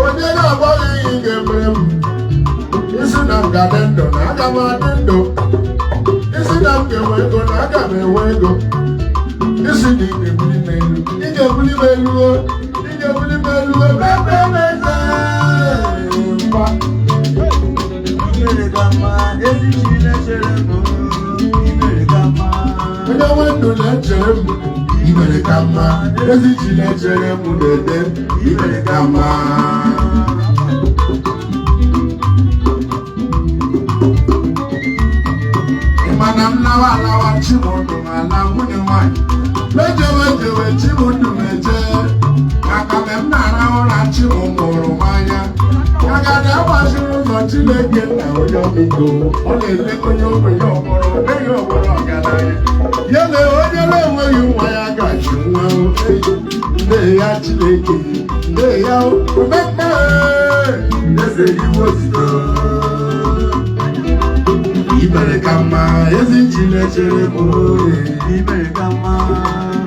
Onye ga-agwa gị ihe ị ga-emere m? Isi na m ga-adị ndụ, na aga m adị ndụ. Isi na m ga-enwe ego, na aga m enwe ego. Isi na ị ga-ebuli m elu, ị ga-ebuli m elu o, ị ga-ebuli m elu o, ebe m eze mba. Imere ka mma, ezi Chinechere m, imere ka mma. Onye nwe ndụ na-echere m, imere ka mma. Ezi Chinechere m na-ede, imere ka mma. Ị ma na m lawa alawa, Chimụndụ m ala nwunye nwanyị, mejewe jewe, Chimụndụ m eje, maka mgbe m na-arahụ ụra, Chimụ mụrụ m anya. Agadi agbachiri ụzọ, Chineke nna, onye ọmịiko, ọ na-ele onye ogbenye ọkpọrọ meghị ọgbọrọ ọgaranya ya na onye na-enweghị nwa ya gachi nwa. Nne ya, Chineke, nne ya omemma, eze iwe ozito, imere ka mma, ezi Chinechere m. Imere ka mma.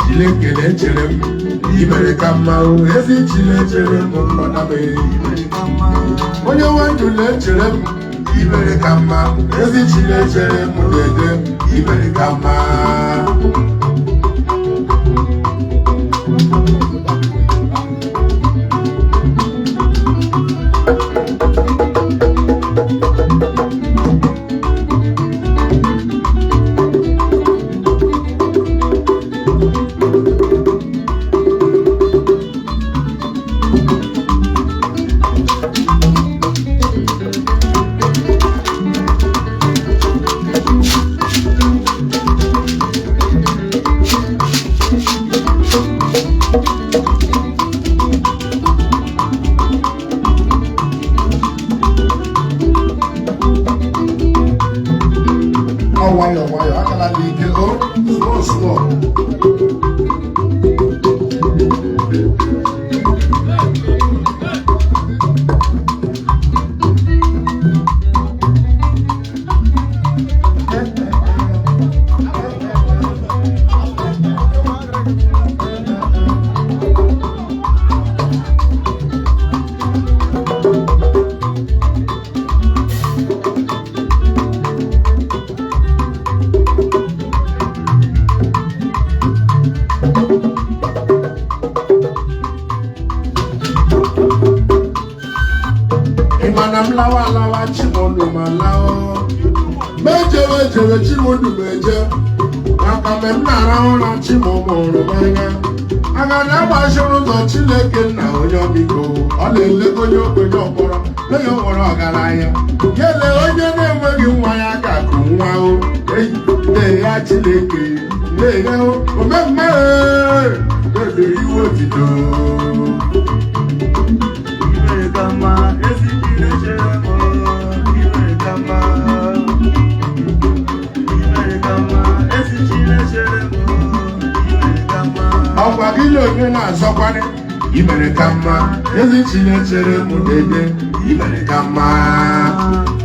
Chineke na-echere m, imere ka mma o, ezi Chinechere m, mmadụ Imere ka mma. Onye nwe ndụ na-echere m, imere ka mma, ezi Chinechere m na-ede, imere ka mma. Ọ nwayọọ nwayọọ, akala n'ike o, slow slow. Ị ma na m lawa alawa, Chimụndụ m ala o, mejewe jewe, Chimụndụ m eje, maka mgbe m na-arahụ ụra, Chimụ mụrụ m anya. Agadi agbachiri ụzọ, Chineke nna, onye ọmịiko, ọ na-ele onye ogbenye ọkpọrọ onye nwere ọgaranya ya ele onye na-enweghị nwa ya ga-akụ nwa o. Eyi nne ya, Chineke, nne ya o, omemma, eze iwe otito. Imere ka mma, ezi Chinechere m, imere ka mma. Imere ka mma, ezi Chinechere m, imere ka mma. Ọkwa gị na onye na-azọkwanị, imere ka mma, ezi Chinechere m dede, imere ka mma.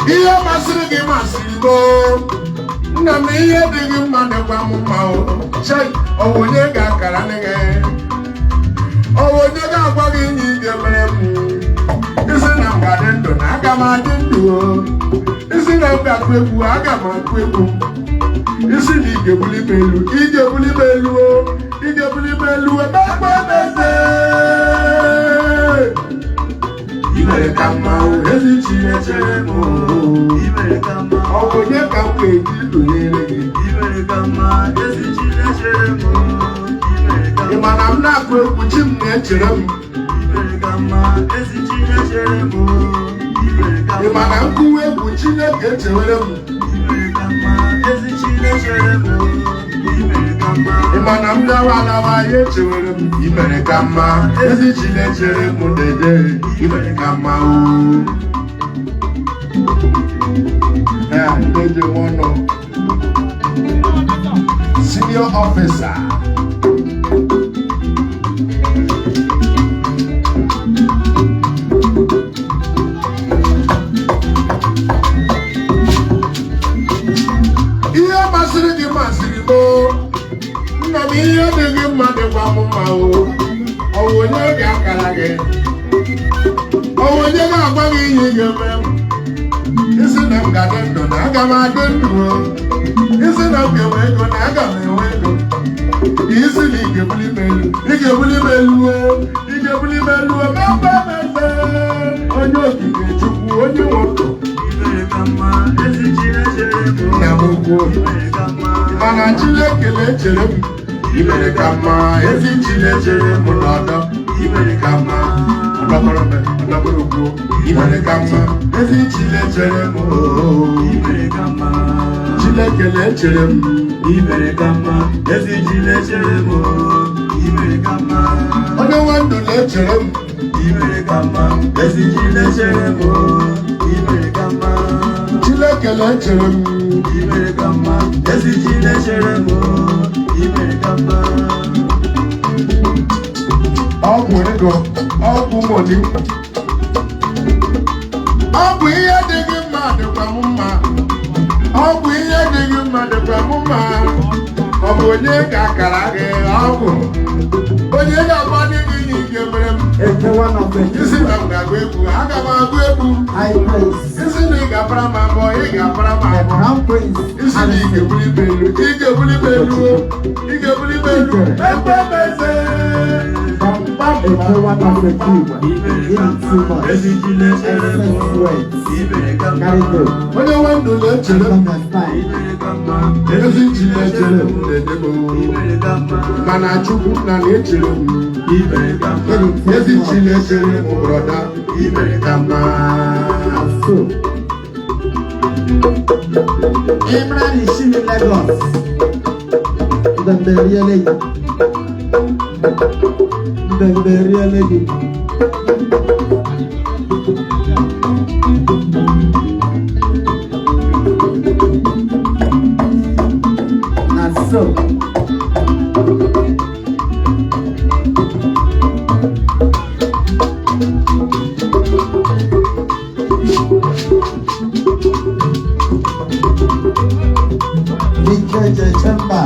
Ihe masịrị gị masịrị m o. Nna m, ihe dị gị mma dịkwa m mma o. Chei, ọwụ onye ga-akara nne gị? Ọwụ onye ga-agwa gị ihe ị ga-emere m? Isi na m ga-adị ndụ, na aga m adị ndụ o. Isi na m ga-akụ egwu, aga m akụ egwu. Isi na ị ga-ebuli m elu, ị ga-ebuli m elu o, ị ga-ebuli m elu o, ekpe m eze. I mere ka mma o, ezi Chinechere m o. Imere ka mma. Ọ bụ onye ka m ga-eji tụnyere gị? Imere ka mma, ezi Chinechere m, imere ka Ị mma. ma na m na-akụ egwu, chi m na-echere m. Imere ka mma, ezi Chinechere m, imere ka Ị ma mma. na nkụwa egwu, Chineke echewere m. Imere ka mma, ezi Chinechere m, imere ka mma. Ị ma na m dawa alawa, ya echewere m. I mere ka mma, ezi Chinechere m dede, i mere ka mma o. Ee, ndị ji m ọnụ, senior officer. na ihe dị gị mma dịkwa m mma o. Ọ wụ onye ga-akara gị? Ọ wụ onye ga-agwa gị ihe ị ga-eme? Isi na m ga-adị ndụ, na aga m adị ndụ o. Isi na m ga-enwe ego, na aga m enwe ego. Isi na ị ga-ebuli m elu, ị ga-ebuli m elu o, ị ga-ebuli m elu o. Mebe mebe onye okike Chukwu, onye nwe ndụ. Imere ka mma, ezi Chinechere m. Nna m ukwu. Imere ka mma. Mana Chineke na-echere m. Imere ka mma, ezi Chinechere m n'ọdọ. Imere ka mma, ọdọkọrọ m ọdọkọrọ ukwu. Imere ka mma, ezi Chinechere m ooo. Imere ka mma. Chineke na-echere m. Imere ka mma, ezi Chinechere m. Imere ka mma. Onye nwe ndụ na-echere m. Imere ka mma, ezi Chinechere m. Imere ka mma. Chineke na-echere m. Imere ka mma, ezi Chinechere m. Imere ka mma. Ọgwụ ego, ọgwụ money. Ọ bụ ihe dị gị mma dịkwa m mma. Ọ bụ ihe dị gị mma dịkwa m mma. Ọ bụ onye ga-akara gị ọgwụ? Onye ga-agba gị ihe ị ga-emere m? Eke one of the Isi na m ga-agụ egwu, aga m agụ egwu. High Prince, Isi na ị ga-apara m abụọ, ị ga-apara m the abụọ. Crown Prince, Isi na ị ga-ebuli m elu, ị ga-ebuli m elu, ị ga-ebuli m elu. Ekwe m eze. Eke one of the Cuba, Imere ka in too mma, much, ezi Chinechere m. excess weight, Imere ka mma. carry go, Onye nwe ndụ na-echere m. understand. Imere ka mma, Ezi Chinechere m na-ede m. Imere ka mma. Mana Chukwu nna na-echere m. Imere ka mma. Ezi Chinechere m, brother. Imere ka mma. So, Imran Ishimi Lagos, Ndemberiele, Ndemberiele. Na so. Ikeje Chamber.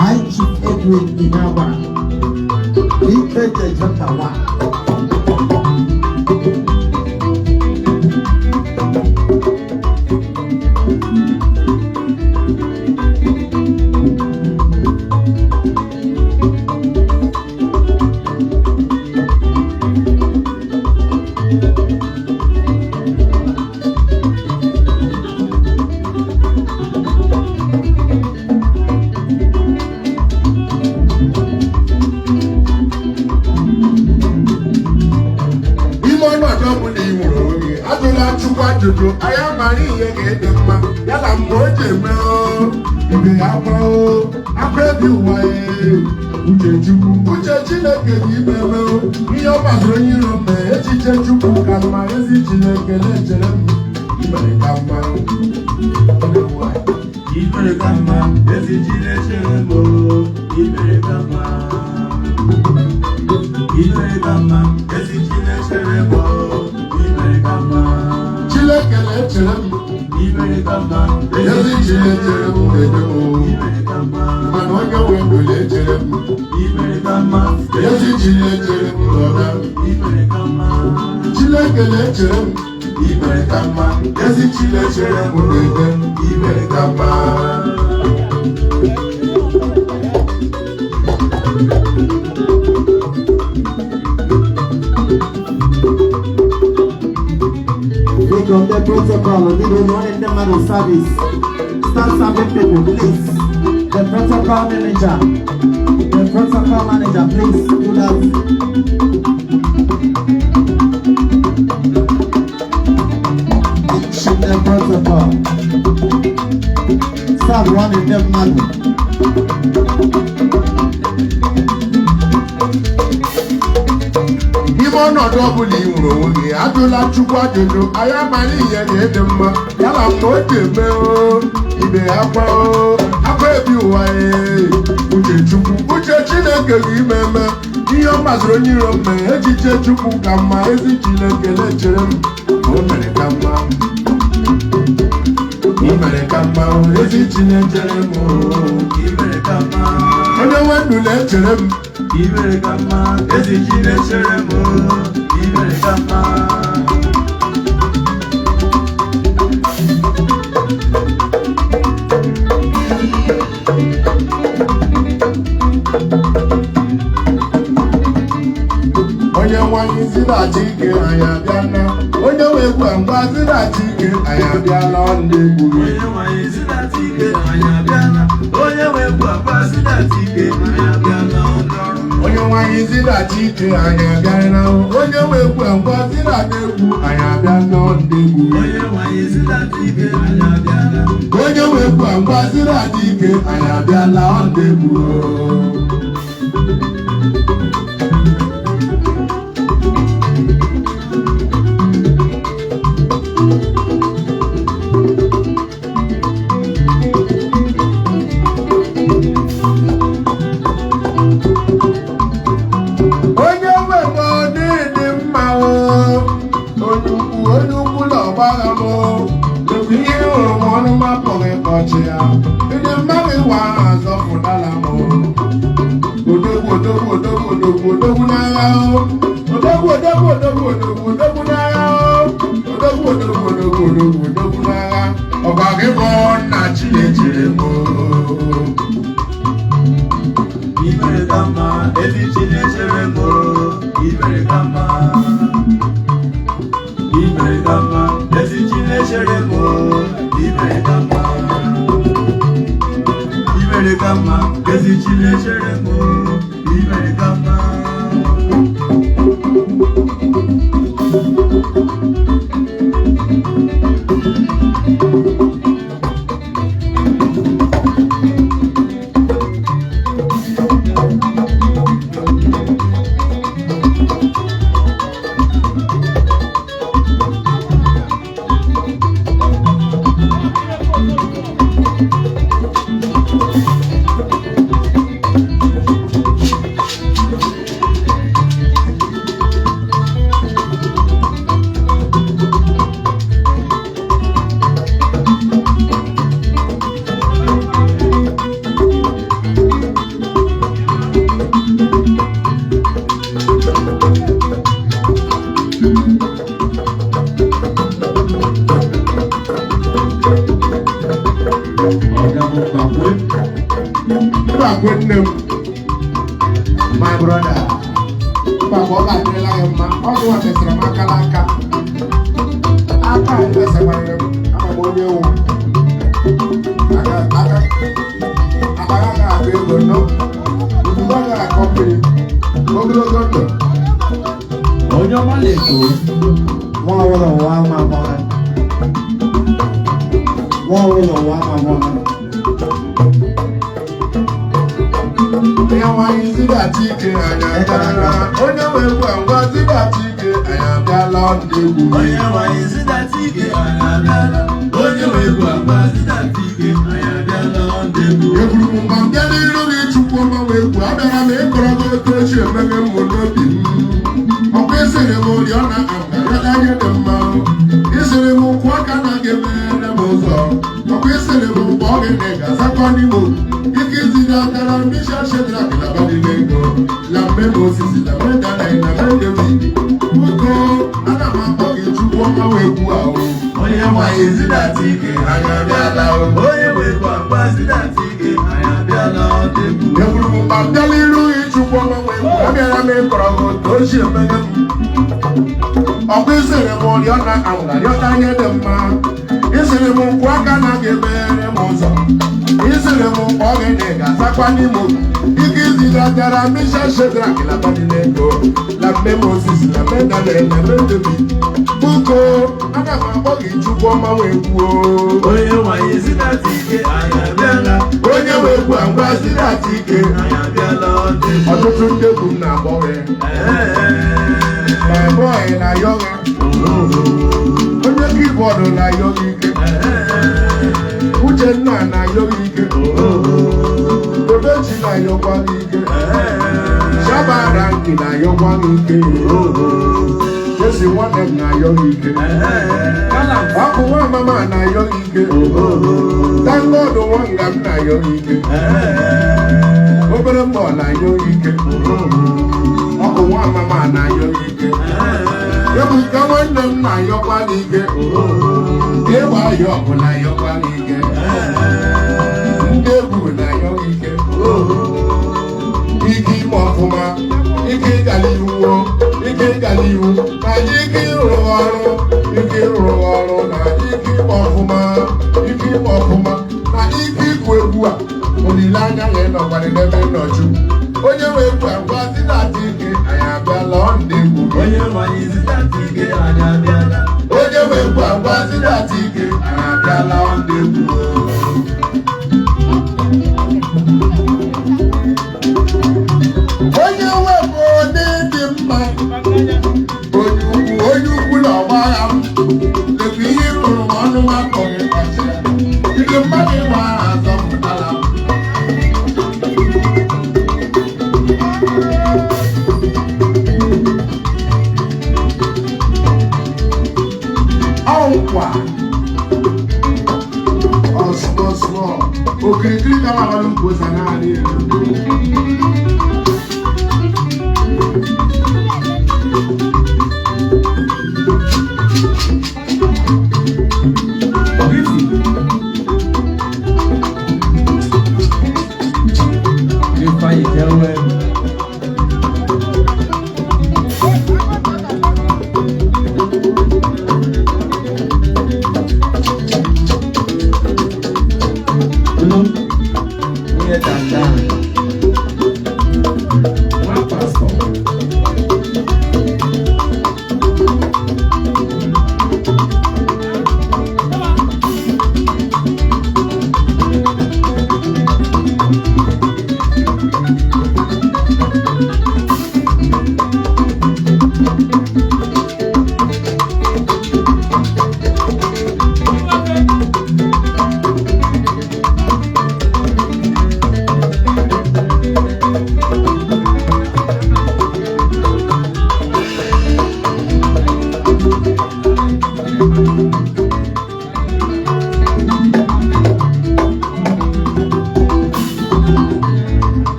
High Chief Edwin Inaba. Ikeje Chamber 1. Ime ọnọdụ ọbụla ị nwere onwe gị, ajụla Chukwu ajụjụ. Anyị amara ihe ga-ede mma ya na mgbe o ji eme o, ibe ya akwa o, akwa ebi ụwa e. Uche Chukwu, uche Chineke dị ime eme o. Ihe ọ gbasara onye iro mee, echiche Chukwu ka mma. Ezi Chineke na-echere m. Imere ka mma. Imere ka mma, ezi Chinechere m. Imere ka mma. Imere ka mma, ezi Chinechere m. Imere ka mma. Chineke na-echere m. Imere ka mma, Ezi Chinechere m na-ede m o. Imere ka mma. Mana onye nwe ndụ na-echere m. Imere ka mma, Ezi Chinechere m lọda. Imere ka mma. Chineke na-echere m. Imere ka mma, ezi Chinechere m na-ede. Imere ka mma. Biko ndị protocol, biko onye ndị mmadụ service. Start serving people, please. The protocol manager, the protocol manager, please do that. The protocol. Start running them mmadụ. N'ime ọnọdụ ọbụla ị nwere onwe gị, ajụla Chukwu ajụjụ. Anyị amaghị ihe ga-ede mma ya na mgbe o ji eme o. Ibe ya akwa o, akwa ebi ụwa e. Uche Chukwu, uche Chineke gị ime eme. Ihe ọ gbasara onye iro mee, echiche Chukwu ka mma. Ezi Chineke na-echere m. mma, ezi Chinechere m. Imere ka mma. Onye nwe ndụ na-echere m. Imere ka mma, ezi Chinechere m. Imere ka mma. Onye nwanyị zidata ike, anyị abịala. Onye nwe egwu a, ngwa zidata ike, anyị abịala, ndị egwu gị. Onye nwanyị zidata ike, anyị abịala. Onye nwe egwu akwa zidata ike, anyị abịala ndị ọrụ. Onye nwanyị zidata ike, anyị abịala. Onye nwe egwu a, ngwa zidata egwu, anyị abịala, ndị egwu gị. Onye nwanyị zidata ike, anyị abịala. Onye nwe egwu a, ngwa zidata ike, anyị abịala, ndị egwu. Onye nwe m, ọ dị mma o. Onye ukwu, onye ukwu na ọgbagha m lekwa ihe hụrụ m ọnụ m apụghị ịkọchi ya. Ndị mmadụ ịwa ahụ azọpụtala m. Odogwu, odogwu, odogwu, odogwu, odogwu n'agha o. Odogwu, odogwu, odogwu, odogwu, odogwu n'agha o. Odogwu, odogwu, odogwu, odogwu, odogwu n'agha. Ọkwa gị bụ nna Chinechere m. Imere ka mma, ezi Chinechere m. Imere ka mma. Imere ka mma, ezi Chinechere m. Imere ka mma. Imere ka mma, ezi Chinechere m. Imere ka mma. Ọ̀gá mo gbà pé Mbakwe nne m, my brother. Mbakwe, ọ ga-adịrịla ya mma. Ọ gụwa mesịrị m aka n'aka aka a mesakwara m. Ama m onye wụ aka aka akpa agaghị akụ ego nọ ugbu agaghị akọ mmiri ogologo ndụ. Onye ọma na-ekwu nwa ọhụrụ ụwa ama amara. Nwa ọhụrụ ụwa ama amara. Onye nwanyị zidata ike, anyị abịala. Onye nwe egwu a, ngwa zidata ike, anyị abịala, ndị egwu. Onye nwanyị zidata ike, anyị abịala. Onye nwe egwu akwa zidata ike, anyị abịala, ndị egwu. Egburu m mgba mbịa n'iru gị, Chukwu ọma wee kwu. Abịara m ịkọrọ gị otu esi emeghe m n'obi m. Ọkwa ịsịrị m oriọna akara anya dị mma. Ịsịrị m ụkwụ aka na gị emeghere m ụzọ. Ọkwa ịsịrị m mgbe ọ gị na ị ga-azakwa n'ime ike iziri akara Misha Shedrak na Abednego la mme Moses la mme Daniel na mme David. Biko, ana m akpọ gị, Chukwu ọma wee kwu ahụ. Onye nwanyị zidata ike, anyị abịala. Onye nwe egwu akwa zidata ike, anyị abịala, ndị egwu. Egburu m mgba mbịa n'iru gị, Chukwu ọma wee kwu. Abịara m ịkọrọ gị otu o si emeghe m. Ọkwa ịsịrị m oriọna anwụra rịọta anya dị mma. Ịsịrị m nkwụ aka na ga-emeghere m ụzọ. Ịsịrị m mkpọ gị na ị ga-azakwa n'ime ike izilatara Misha Shedrak na Abednego la mme Moses la mme Daniel na mme David. Biko, ana m akpọ gị, Chukwu ọma wee kwuo. Onye nwanyị zidata ike, anyị abịala. Onye wee kwu, ngwa zidata ike. Anyị abịala, ndị egwu. Ọtụtụ ndị egwu m na-akpọ gị. My boy na-ayọ gị. Onye keyboard na-ayọ gị ike. Uchenna na-ayọ gị ike. Tobechi na-ayọkwa gị ike. Shabaranki na-ayọkwa gị ike. Jesi nwanne m na-ayọ gị ike. Ọkụ nwa mama na-ayọ gị ike. Thank God nwa nga m na-ayọ ike. Obere mbọ na-ayọ ike. Ọkụ nwa mama na-ayọ ike. Ebuka nwanne m na-ayọkwa n'ike. Ịgba ayọ ọgụ na-ayọkwa n'ike. Ndị egwu na-ayọ ike. Ike ime ọfụma, ike ịgala iwu, ike ịgala iwu, na ike ịrụ ọrụ, ike ịrụ ọrụ, na ike ime ọfụma, ike ime ọfụma, na ike ịgụ egwu a. Olileanya ya ịnọkwara n'ebe nnọchu. Onye nwe egwu a gwa si ike, anyị abịala ọ ndị egwu. Onye nwanyị zidata ike, anyị abịala. Onye nwe egwu a gwa si ike, anyị abịala ọ ndị egwu. Onye nwe bụ onye dị mma, onye ukwu, onye ukwu na ọgbagha m. Lekwa ihe rụrụ m ọnụ m akọghị ọchị ya. Ndị mmadụ ịgba azọpụtala m. Ọnkwa ọ small small okirikiri ka m abalị ukwu ose naanị elu. Ifeanyi Jewe. Olu, nwunye Dada. Nwa pastọ.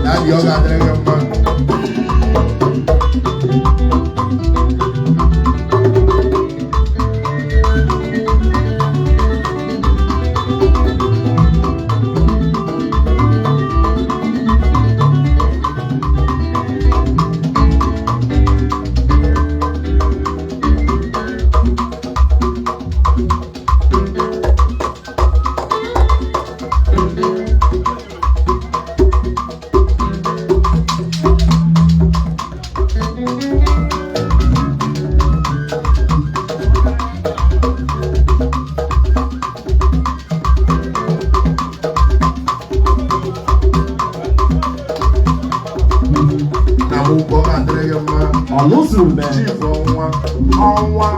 Daddy, ọ ga-adịrị gị mma. Na m ụgwọ, ọ ga-adịrị gị mma. Ọlụzuru Chief ọnwa ọnwa.